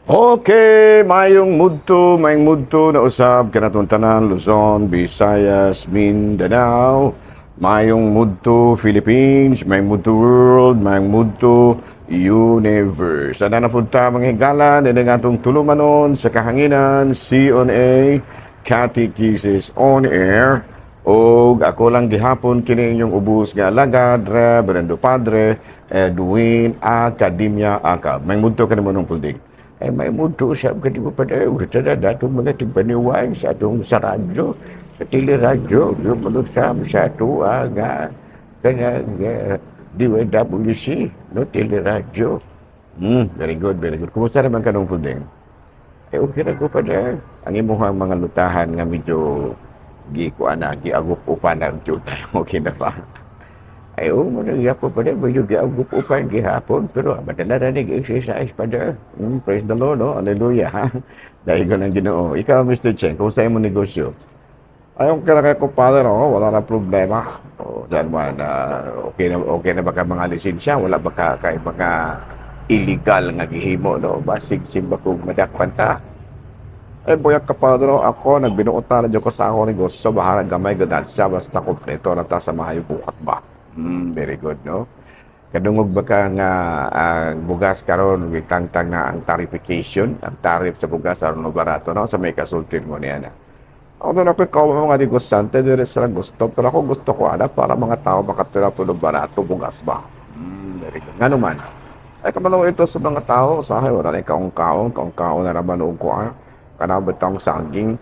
Okay, mayong mudto na usab kanatong tanan, Luzon, Visayas, Mindanao, mayong mudto Philippines, mayong mudto world, mayong mudto universe. Sana na punta, mga higala, nila atong tulumanon sa kahanginan, CONA, Catechesis on Air. Og ako lang gihapon kini inyong ubos nga alagad, Reverendo Padre Edwin Academia Acab. May mudto ka nimo nung puldig. Ay, may mudto siya kadi mo pa tayo sa datong mga tigpaniway sa atong sa radyo, sa teleradyo, yung mga sa ato nga kanang DYWC, no, teleradyo. Very good, very good. Kumusta naman ka nung pulding? Eh, okay ra ko pa dahil. Ang imuhang mga lutahan nga medyo gi kuan na, giagup-upan na og yuta, okay na ba? Ay, oo, mo na pa din, medyo giagup-upan gihapon, pero madala na exercise pa dahil. Praise the Lord, no? Hallelujah, ha? Dahil ko ng Ginoo. Ikaw, Mr. Chen, kumusta yung negosyo? Ay, okay na kay kumpadre, no? Wala na problema. O, dyan man, okay na ba ka mga lisensya? Wala ba ka kay mga illegal nga gihimo, no? Basig simba kung madakpan ka. Ay, buyag ka pa, no? Ako, nagbinuotan na dyan ko sa ako negosyo. Bahala gamay, ganansya, basta kompleto na ta sa mahayo bukat ba. Very good, no? Kadungog ba ka nga ang bugas karon gitangtang na ang tarification, ang tariff sa bugas aron mo barato, no? Sa may kasultin mo niya na. Ako na ako ikaw mga negosyante dire sila gusto, pero ako gusto ko ana para mga tao makatira po ng barato bugas ba. Very good. Ngano man? Ay, kamalo ito sa mga tao, sa wala na kaong-kaong, kaong-kaong na raman og kuan. Kanang bitong saging.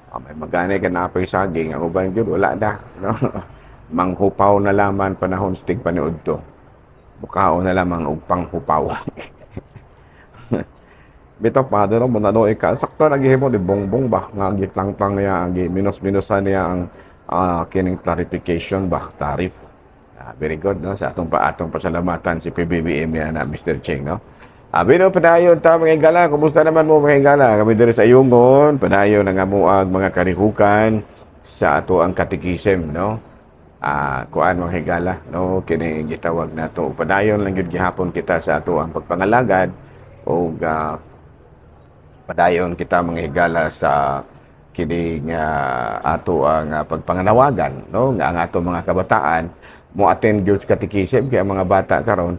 Ah, may magani ka na saging, ang uban gyud wala na, no? Manghupaw na laman panahon stig paniud to. Mukhaon na lamang og panghupaw. Bitaw, Father, mo na ka. Sakto naghihimo ni Bongbong ba nga gitlangtang niya ang minus-minusan niya ang kining clarification ba, tariff. Ah, very good, no, sa atong pa atong pasalamatan si PBBM niya na Mr. Cheng, no. Abi no, padayon ta, mga higala. Kumusta naman mo, mga higala? Kami diri sa Ayungon, padayon ang amuag mga karihukan sa ato ang katikisem, no. Ah, kuan, mga higala, no, kini gitawag nato. Padayon lang gyud gihapon kita sa ato ang pagpangalagad og padayon kita, mga higala, sa kini nga ato ang pagpanganawagan, no, nga ang ato mga kabataan mo attend gyud sa katikisem kay ang mga bata karon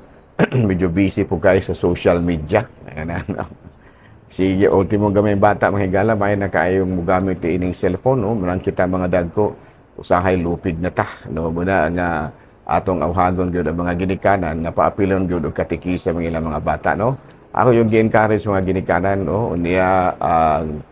medyo busy po kayo sa social media. Ayan na, no? Sige, ultimo gamay bata, mga higala, may na kaayong mogamit ining cellphone, no? Manang kita mga dagko, usahay lupig na ta, no? Muna nga atong awhagon gyud ang mga ginikanan nga paapilon gyud og katikisem ang ilang mga bata, no? Ako yung gi-encourage mga ginikanan, no? Unya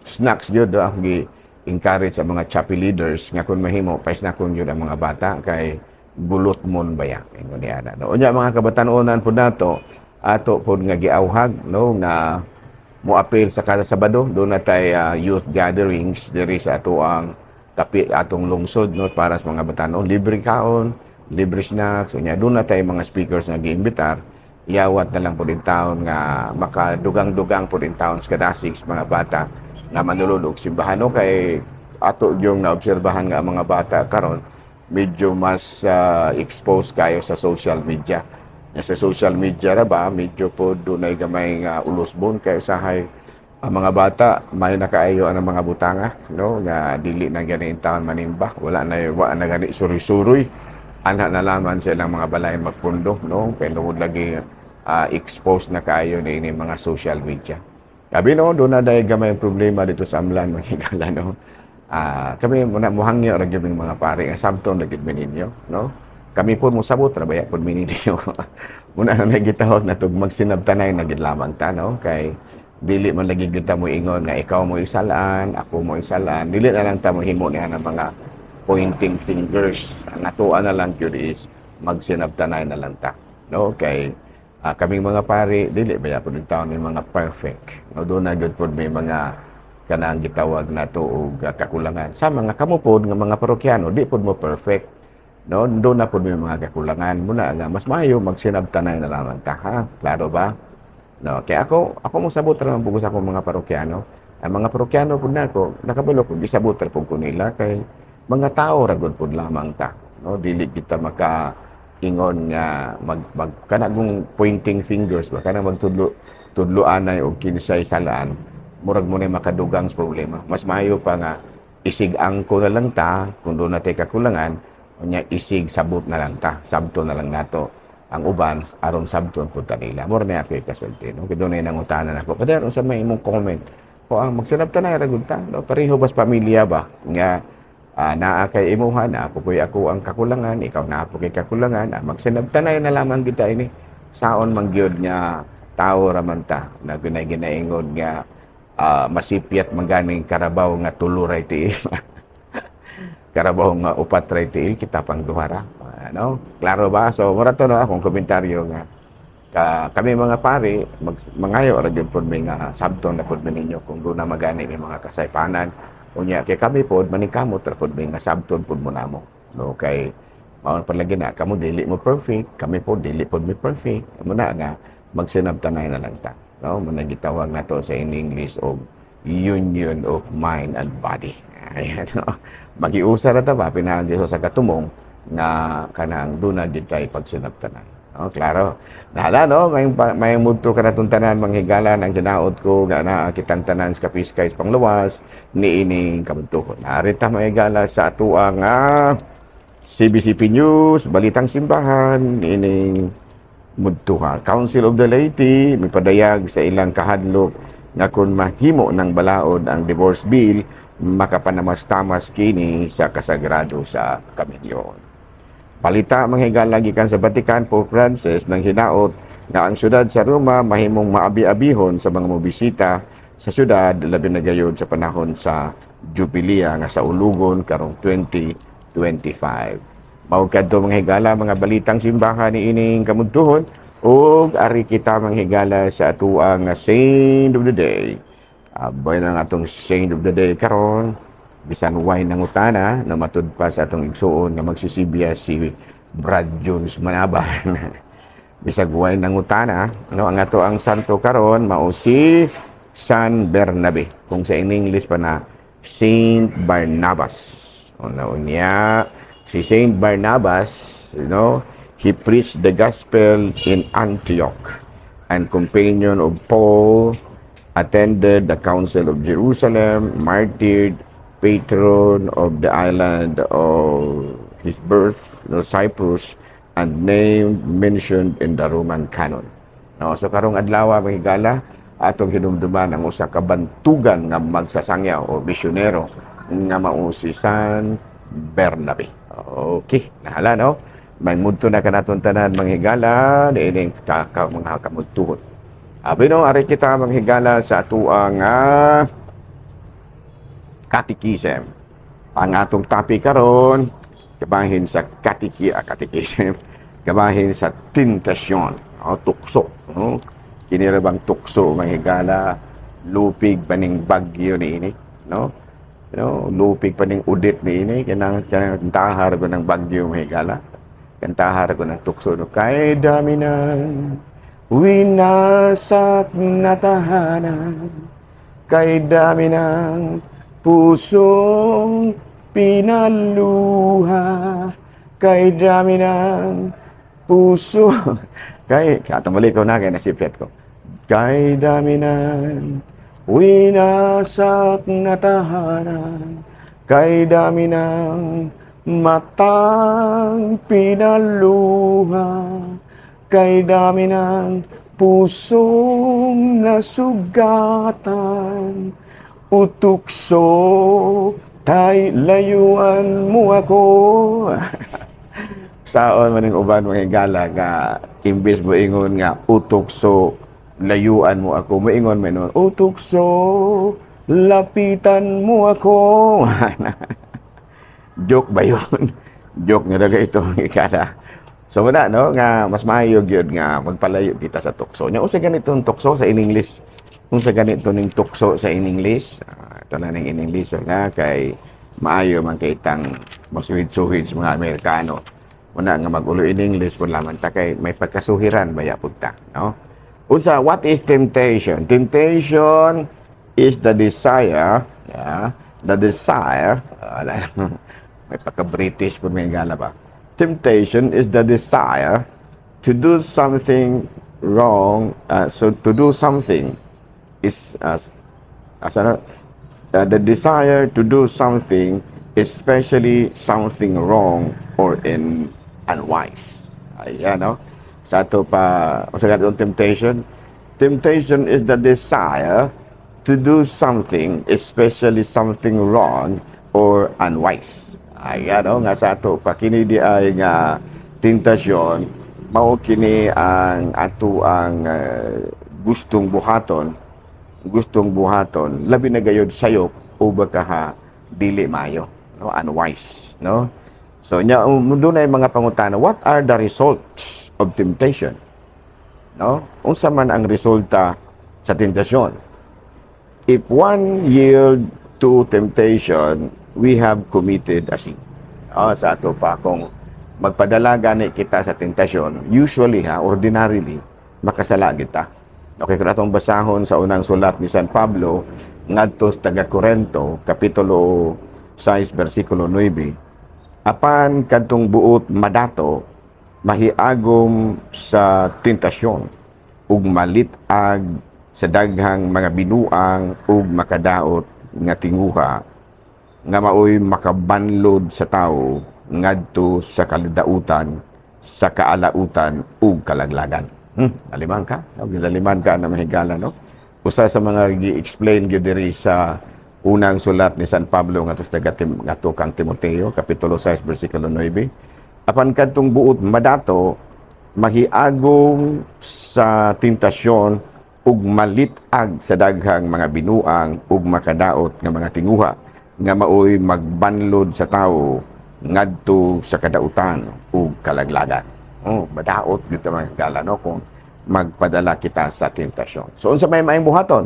snacks gyud, no? Ako gi-encourage sa mga chapel leaders nga kung mahimo pa-snackon gyud ang mga bata kay gulot mon baya ingon niya na, no? Unya mga kabatan-onan pud nato, ato pud nga giawhag, no, nga moapil sa kada Sabado doon na tay youth gatherings diri sa ato ang kapi atong lungsod, no, para sa mga batanon, libre kaon, libre snacks. Unya doon na tay mga speakers nga giimbitar. Iyawat na lang po din taon nga makadugang-dugang po din taon sa kadasig sa mga bata nga manulod og simbahan, no, kay ato yung naobserbahan nga ang mga bata karon medyo mas exposed kayo sa social media. Nga sa social media ra ba, medyo po dunay gamay nga ulusbon kay usahay ang mga bata may nakaayo ang mga butanga, no, nga dili na gani taon manimba, wala na gani suri-suroy ana na laman sa ilang mga balay magpundo, no, kay tungod lagi exposed na kaayo ni ini mga social media. Gabi, no, doon na dahil gamay ang problema dito sa Amlan, mga higala, no. Ah, kami muna muhangyo ra gyud mga pare nga sabton ra gyud mi ninyo, no. Kami po mosabot ra baya pud mi ninyo. Muna na gitawag na tug magsinabtanay na gid lamang ta, no, kay dili man lagi gyud ta mo ingon nga ikaw mo isalaan, ako mo isalaan. Dili na lang ta mo himo niya ng mga pointing fingers. Ang atoa na lang gyud is magsinabtanay na lang ta, no, kay kaming mga pari dili ba pud taon may mga perfect, no. Doon na gyud pud may mga kanang gitawag nato og kakulangan. Sa mga kamo pod nga mga parokyano, di pod mo perfect, no. Doon na pod may mga kakulangan. Muna nga mas maayo magsinabtanay na lamang ta, ha. Klaro ba, no? Kaya ako mo sabot ra man pud sa akong mga parokyano. Ang mga parokyano pud nako nakabalo ko gisabot ra pud ko nila kay mga tao ra gud pud lamang ta, no. Dili kita maka ingon nga mag, mag kana kung pointing fingers ba, kanang magtudlo tudlo anay og kinsay salaan, murag mo na makadugang sa problema. Mas maayo pa nga isig angko na lang ta kung duna tay kakulangan, unya isig sabot na lang ta, sabto na lang nato ang uban aron sabton pud ta nila. Mura na ako ikasulti, no? Kay dunay nangutana nako, "Pader, unsa may imong comment?" Ko ang magsinabtanay ra gud ta, no? Pareho bas pamilya ba nga naa kay imuha na ako po'y ako ang kakulangan, ikaw naa po kay kakulangan, magsinabtanay na lamang kita ini. Saon man gyud nga tao ra man ta na gunay ginaingon nga masipyat man ganing karabaw nga tulo ray tiil. Karabaw nga upat ray tiil, kita pang duha ra. Ano? Klaro ba? So, mura to, no, akong komentaryo nga ka, kami mga pari mag, mangayo ra gyud pod mi nga sabton na pod mi ninyo kung duna magani may mga kasaypanan. Unya kay kami pod maningkamot ra pod mi nga sabton pod mo namo, no? Kay mao palagi na kamo dili mo perfect, kami pod dili pod mi perfect. Amo na nga magsinabtanay na lang ta, no? Mo na gitawag nato sa in English og union of mind and body. Ayan, no? Magiusa ra ta ba pinaagi sa katumong nga kanang duna gid tay pagsinabtanay. No, klaro. Nahala, no, may mudto ka natong tanan, manghigala, ang ginaot ko nga naa kitang tanan sa kapiskay sa pangluwas niining kabuntuhon. Narita, mahigala, sa atuang CBCP News, Balitang Simbahan, niining mudtuha. Council of the Laity mipadayag sa ilang kahadlok nga kung mahimo ng balaod ang divorce bill, makapanamas-tamas kini sa kasagrado sa kaminyoon. Balita, manghigala, gikan sa Vatican, Pope Francis nang hinaot nga ang syudad sa Roma mahimong maabi-abihon sa mga mobisita sa syudad, labi na gayud sa panahon sa Jubilee nga sa ulugon karong 2025. Mao kadto, mga higala, mga balitang simbahan ni ining kamudtuhon, ug ari kita, mga higala, sa atuang nga Saint of the Day. Aboy na ang atong Saint of the Day karon, bisan way nangutana na matud pa sa atong igsuon nga magsisibya si Brad Jones Manaban. Bisag way nangutana, no, ang ato ang santo karon mao si San Bernabe. Kung sa in English pa na Saint Barnabas. Una unya si Saint Barnabas, he preached the gospel in Antioch and companion of Paul, attended the Council of Jerusalem, martyred, patron of the island of his birth, no, Cyprus, and name mentioned in the Roman canon. No, so karong adlaw, mga higala, atong hinumduman ang usa ka bantugan nga magsasangyaw o misyonero nga mao si San Bernabe. Okay, nahala, no? May mudto na kanaton tanan, mga higala, niining ka, ka, mga kamudtuhon. Abi no, ari kita, mga higala, sa atuang katikisem. Ang atong topic karon kabahin sa katikisem, kabahin sa tentasyon, o tukso, no? Kini ra bang tukso, mga higala, lupig pa ning bagyo niini, no? No, lupig pa ning udit niini, kanang kanang kantahar ko ng bagyo, mga higala. Kantahar ko ng tukso, no? Kay dami ng winasak na tahanan, kay dami ng pusong pinaluha, kay dami ng puso. Kay, katumali ko na, kay nasipyat ko. Kay dami ng winasak na tahanan, kay dami ng matang pinaluha, kay dami ng pusong nasugatan. O tukso, tay layuan mo ako. Saon man ang uban, mga higala, nga imbes mo ingon nga "Utukso, layuan mo ako," moingon man nun, "Utukso, lapitan mo ako." Joke ba yun? Joke nga daga ito, higala. So wala, no, nga mas maayo gyud nga magpalayo kita sa tukso. Nya unsa ganitong tukso sa in English? Unsa ganito ning tukso sa in English? Ito na ning in English nga kay maayo man kay itang masuhid-suhid sa mga Amerikano. Muna nga magulo in English kun lamang ta kay may pagkasuhiran baya pud ta, no? Unsa, what is temptation? Temptation is the desire, yeah, the desire, wala, may pagka-British po may gala ba? Temptation is the desire to do something wrong. So to do something is asa na? The desire to do something, especially something wrong or in unwise. Ayan, no? Sa ato pa, sa atong temptation, temptation is the desire to do something, especially something wrong or unwise. Ayan, no? Nga sa ato pa, kini di ay nga tentasyon, mao kini ang ato ang gustong buhaton, labi na gayod sayop o baka dili maayo, no? Unwise, no? So nya dunay mga pangutana, what are the results of temptation, no? Unsa man ang resulta sa tentasyon? If one yield to temptation, we have committed a sin. Oh, sa ato pa, kung magpadala gani kita sa tentasyon, usually ha, ordinarily makasala kita. Okay, kung atong basahon sa unang sulat ni San Pablo ngadto sa taga Korento, kapitulo 6 bersikulo 9, apan kadtong buot madato mahiagom sa tentasyon ug malit-ag sa daghang mga binuang ug makadaot nga tinguha nga maoy makabanlod sa tawo ngadto sa kalidautan, sa kaalautan ug kalaglagan. Aliman ka? Gidaliman ka na mahigala, no? Usa sa mga gi-explain gyud diri sa unang sulat ni San Pablo ngadto sa taga ngadto kang Timoteo, kapitulo 6 bersikulo 9. Apan kadtong buot madato mahiagom sa tentasyon ug malit-ag sa daghang mga binuang ug makadaot nga mga tinguha nga maoy magbanlod sa tawo ngadto sa kadautan ug kalaglagan. Oh, madaot gyud ta, mga higala, no, kung magpadala kita sa tentasyon. So unsa may maayong buhaton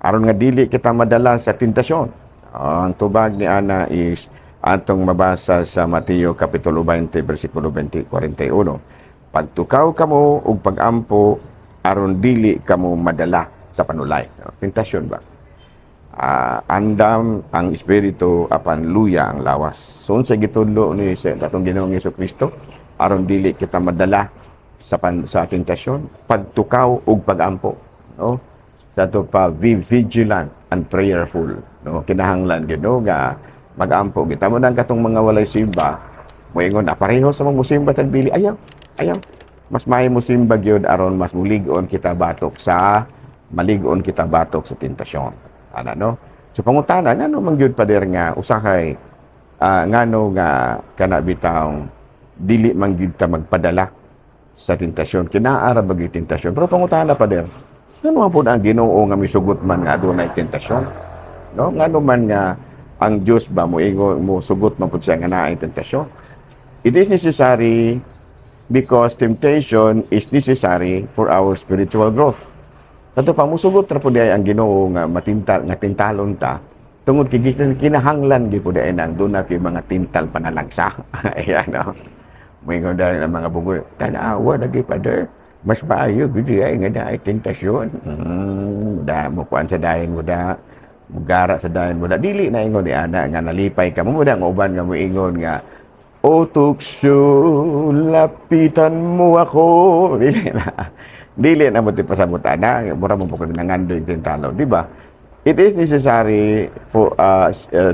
aron nga dili kita madala sa tentasyon? Ah, ang tubag ni ana is atong mabasa sa Mateo kapitulo 20 bersikulo 20 41. Pagtukaw kamo ug pagampo aron dili kamo madala sa panulay. Tentasyon ba? Ah, andam ang espiritu apan luya ang lawas. So unsa gitudlo ni sa atong Ginoong Kristo aron dili kita madala sa tentasyon? Pagtukaw ug pagampo, no? Sa ato pa, be vigilant and prayerful, no? Kinahanglan gyud, no, nga magampo kita mo nang katong mga walay simba moingon na pareho sa mga musimba tag dili. Ayaw, ayaw, mas may musimba gyud aron mas mulig-on kita batok sa malig-on kita batok sa tentasyon ana, no? So pangutana, ngano man gyud, pader, nga usahay ngano nga kana bitawng dili man gyud ta magpadala sa tentasyon? Kinaa ra ba gyud tentasyon? Pero pangutana, pader, ngano man pud ang Ginoo nga misugot man nga adunay tentasyon, no? Ngano man nga ang Dios ba moingon, mo sugot man pud siya nga naay tentasyon? It is necessary because temptation is necessary for our spiritual growth. Kato pa, musugot ra pud ay ang Ginoo nga matintal nga tintalon ta tungod kay kinahanglan gyud pud ay nang duna kay mga tintal panalagsa. Ayan, no? Moingon dahil ang mga bugoy, "Tanawa lagi, pader. Mas maayo gyud ay nga naay tentasyon." Da mo kuan sa dayon mo da mugara sa dayon mo da. Dili na ingon ni ana nga nalipay ka mo mo da nga uban nga moingon nga, "O tukso, lapitan mo ako." Dili na. Dili na mo ti pasabot ana, mura mo po kag nangandoy tintalo, di ba? It is necessary for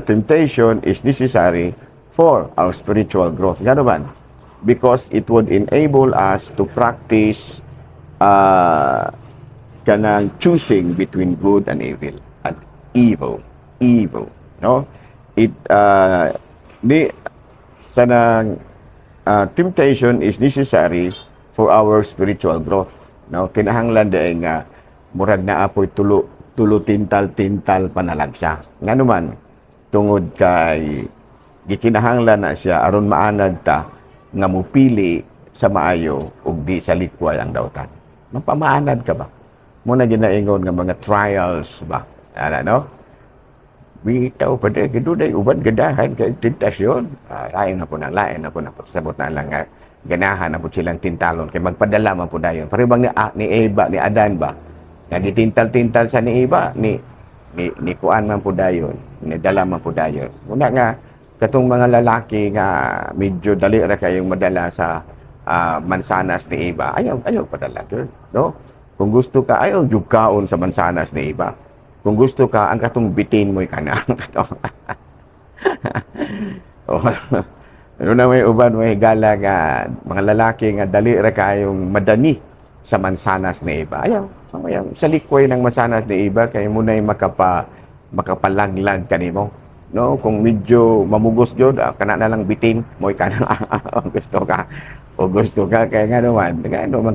temptation is necessary for our spiritual growth. Ngano man? Because it would enable us to practice kanang choosing between good and evil and evil, evil, no? It di sanang temptation is necessary for our spiritual growth, no? Kinahanglan di nga murag naa poy tulo tulo tintal-tintal panalagsa. Ngano man? Tungod kay gikinahanglan na siya aron maanad ta nga mupili sa maayo ug di sa likway ang dautan. Mapamaanad ka ba? Mo na ginaingon nga mga trials ba? Ana, no? Bitaw pa di, dunay uban ganahan kay tentasyon. Ah, lain na po na, lain na po na. Sabot na lang nga ganahan na po silang tintalon kay magpadala man po dayon. Pareho bang ni Eva, ni Adan ba? Nga gitintal-tintal sa ni Eva, ni kuan man po dayon, ni dala man po dayon. Una nga Katong mga lalaki nga medyo dali ra kayong madala sa mansanas ni Eva, ayaw ayaw padala gyud, no? Kung gusto ka, ayaw jud kaon sa mansanas ni Eva. Kung gusto ka, ang katong bitin mo'y kana. Oh, ano na, may uban, may higala nga mga lalaki nga dali ra kayong madani sa mansanas ni Eva. Ayaw, ayaw. Sa likway ng mansanas ni Eva kay mo na'y makapalaglag kanimo. No, kung medyo mamugos jud, kana na lang bitin mo'y kana gusto ka. O gusto ka kay nga naman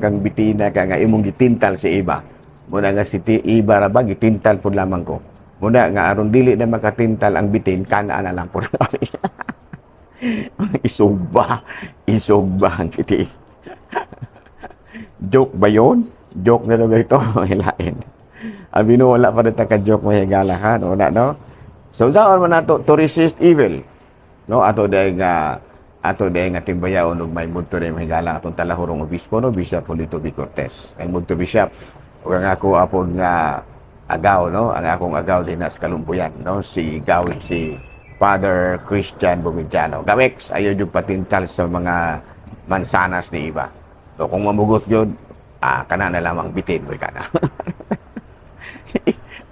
kang bitina ka nga imong gitintal si Eva. Muna nga si Eva ra ba gitintal pud lamang ko. Muna nga aron dili na makatintal ang bitin, kana na lang pud. Isugba, isugba ang bitin. Joke ba yun? Joke na lang ito. Hilain. Abi no, wala pa rin ka-joke, mga higala ha. No, na, no? So, saan man nato to resist evil? No, ato dahil nga timbayaon og may mudto rin, mga higala, atong talahurong obispo, no, Bishop Julito B. Cortez. Ang mudto bishop ug ang ako apon nga agaw, no, ang akong agaw din sa Kalumbuyan, no, si Gawi, si Father Christian Bumidjano. Gawex, ayaw yung patintal sa mga mansanas ni Eva. So, kung mamugos yun, kana na lamang bitin mo kana.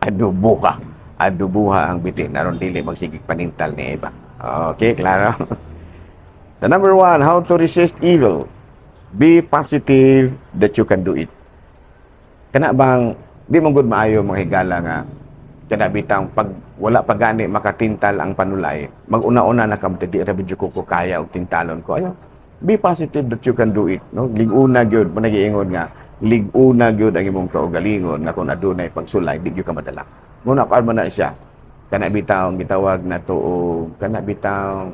Adubuha. Adubuha ang bitin. Aron dili magsigig panintal ni Eva. Okay, klaro? The number one, how to resist evil. Be positive that you can do it. Kana bang, di man gud maayo, mga higala, nga kana bitang pag wala pa gani makatintal ang panulay, mag-una-una na ka, "Di ra bidyo ko kaya og tintalon ko." Ayaw. Be positive that you can do it, no? Lig-una gyud mo, nagiingon nga lig-una gyud ang imong kaugalingon nga kung adunay pagsulay, di gyud ka madala. Muna kuan man na siya. Kana bitaw gitawag na to og kana bitaw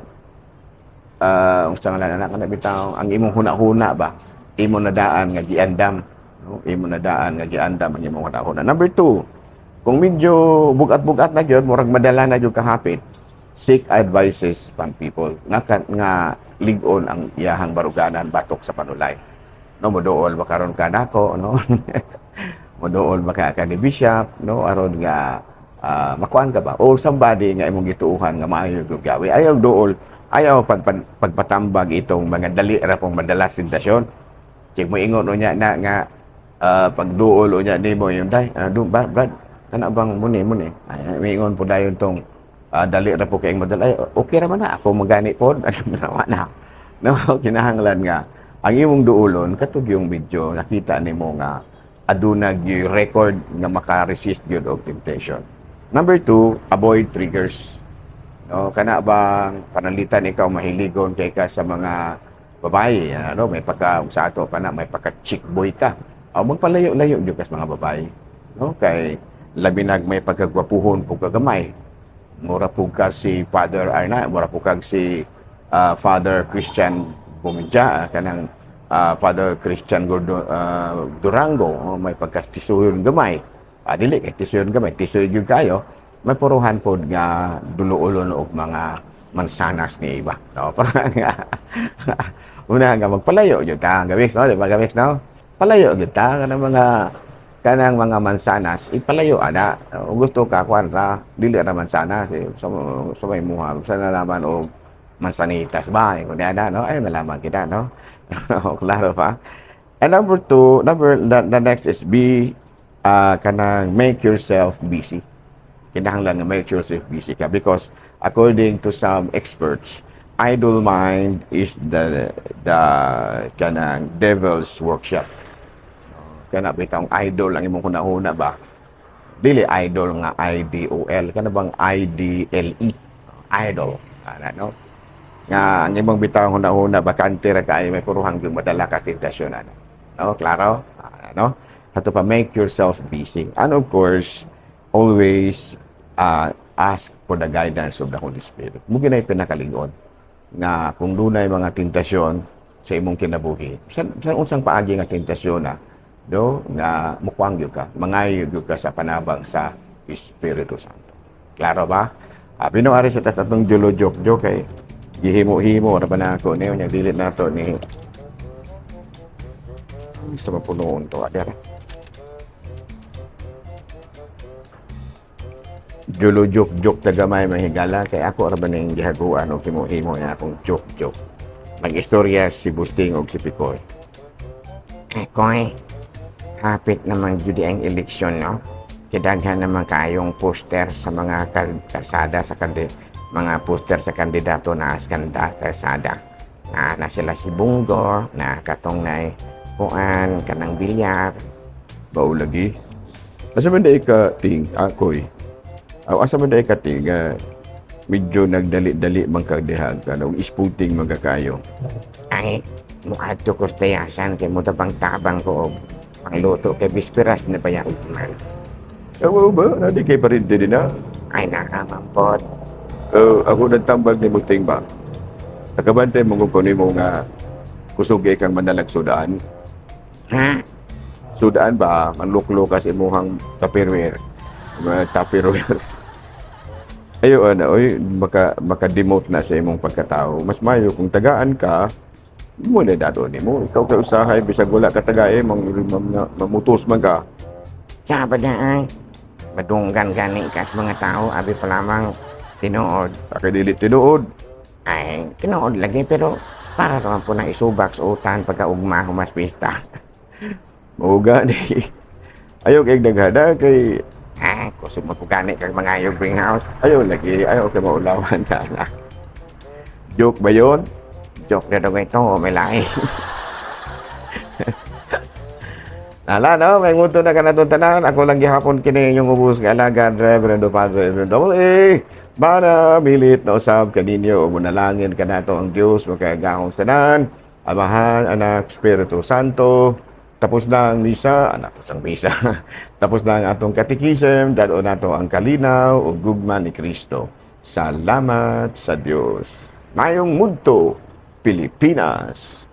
unsa ngalan ana, kana bitaw ang imong huna-huna ba, imo na daan nga giandam, no? Imo na daan nga giandam ang imong huna-huna. Number two, kung medyo bugat-bugat na gyud, murag madala na gyud kahapit, seek advices from people nga nga lig-on ang iyahang baruganan batok sa panulay, no? Moduol ba karon ka nako, no? Moduol ba ka ni bishop, no, aron nga makuan ka ba, or somebody nga imong gituohan nga maayo gyud gawi. Ayaw duol, ayaw pagpatambag itong mga dali ra pong madalas tentasyon. Check mo ingon unya na nga pagduol unya nimo yung day, do ba brad, kana bang muni muni ay moingon po dayon tong dali ra po kayong madala. Ay, okay ra man na ako magani pod, ano na na, no? Kinahanglan nga ang imong duolon katog yung medyo nakita nimo nga aduna gyud record nga maka-resist gyud og temptation. Number two, avoid triggers, no? Kana bang pananglitan ikaw mahiligon kay ka sa mga babae, ano, may pagka sa ato pa na may pagka chick boy ka o, magpalayo-layo gyud ka sa mga babae, no? Kay labi nag may pagkagwapuhon po kagamay, mura po ka si Father Arna, mura po kag si Father Christian Bumidya, kanang Father Christian Gordo, Durango, oh, may pagkastisuyon gamay. Dili kay tisuyon gamay, tisuyon gyud kayo, may puruhan pod nga duluulon og mga mansanas ni Eva. No, para nga una nga magpalayo gyud ta, gawis, no, di ba, gawis, no? Palayo gyud ta kanang mga mansanas, ipalayo ana. Kung gusto ka kuan ra, dili ra mansanas eh, sa may muha sa nalaman og mansanitas ba kung ana, no? Ay nalaman kita, no? Klaro pa? And number two, the next is be kanang make yourself busy. Kinahanglan nga make yourself busy ka because according to some experts, idle mind is the kanang devil's workshop. Kana bitawng idle ang imong hunahuna ba, dili idol nga IDOL, kana bang IDLE, idle ana, no? Nga ang imong bitawng hunahuna bakante ra kaayo, may puruhang gyud madala ka tentasyon ana, no? Klaro? No, ato pa, make yourself busy. And of course, always ask for the guidance of the Holy Spirit mo. Ginay pinakaligon nga kung dunay mga tentasyon sa imong kinabuhi, sa unsang paagi nga tentasyon na, do nga mukwang gyud ka, mangayo gyud ka sa panabang sa Espiritu Santo. Klaro ba? Pino ari sa tas atong julo joke joke kay gihimo-himo ra ba na ako niyo nya dili nato ni sa mapunoon to adere. Medyo joke-joke ta gamay, mga higala, kay ako ra ba ning gihaguan og himo-himo nga akong joke-joke. Mag-istorya si Busting og si Pikoy. Eh, Koy, hapit naman jud ang eleksyon, no? Kidaghan naman kayong poster sa mga kalsada sa mga poster sa kandidato na sa kalsada. Na sila si Bong Go, na katong na kuan kanang Villar. Mao lagi. Asa man diay ka, Ting, akoy? Aw, asa man diay ka, Ting, nga medyo nagdali-dali man kag diha kanang isputing man ka kayo? Ay, muadto ko sa tayasan kay mo tabang-tabang ko og pangluto kay bispiras na pa ugman. Aw, ba? Nadi kay parinti din na. Ay, nakamampot. Ako nagtambag ni Ting ba? Nakabantay mo ko nimo nga kusog kang manalag sudaan. Ha? Sudaan ba? Manluklo ka sa imuhang Tupperware. Mga Tupperware. Ayo ana oy, maka-demote na sa imong pagkatao. Mas mayo kung tagaan ka mo na dato nimo. Ikaw kay usahay bisag wala ka tagae, mang, mamutos man ka. Sabad na ay. Madunggan gani ka sa mga tao, abi pa lamang tinuod. Kay dili tinuod. Ay, tinuod lagi pero para naman po na isubak sa utan pagkaugma humas pista. Mao gani. Ayo kay daghana kay Ah, kusog mo po gani kag mga ayog greenhouse. Ayo lagi, ayo kay maulawan sana. Joke ba yon? Joke na daw ito, may lain. Ala no, may nguto na ka na itong tanan. Ako lang gihapon kini inyong ubos nga alagad, Reverendo Padre Edwin Double A. Bana, milit na usab kaninyo o munalangin kanato ang Diyos makagahong tanan. Amahan, Anak, Espiritu Santo. Tapos na ang misa, anak, tapos ang misa. Tapos na ang atong katikisem, dad-on nato ang kalinaw o gugma ni Kristo. Salamat sa Diyos. Mayong mudto, Pilipinas.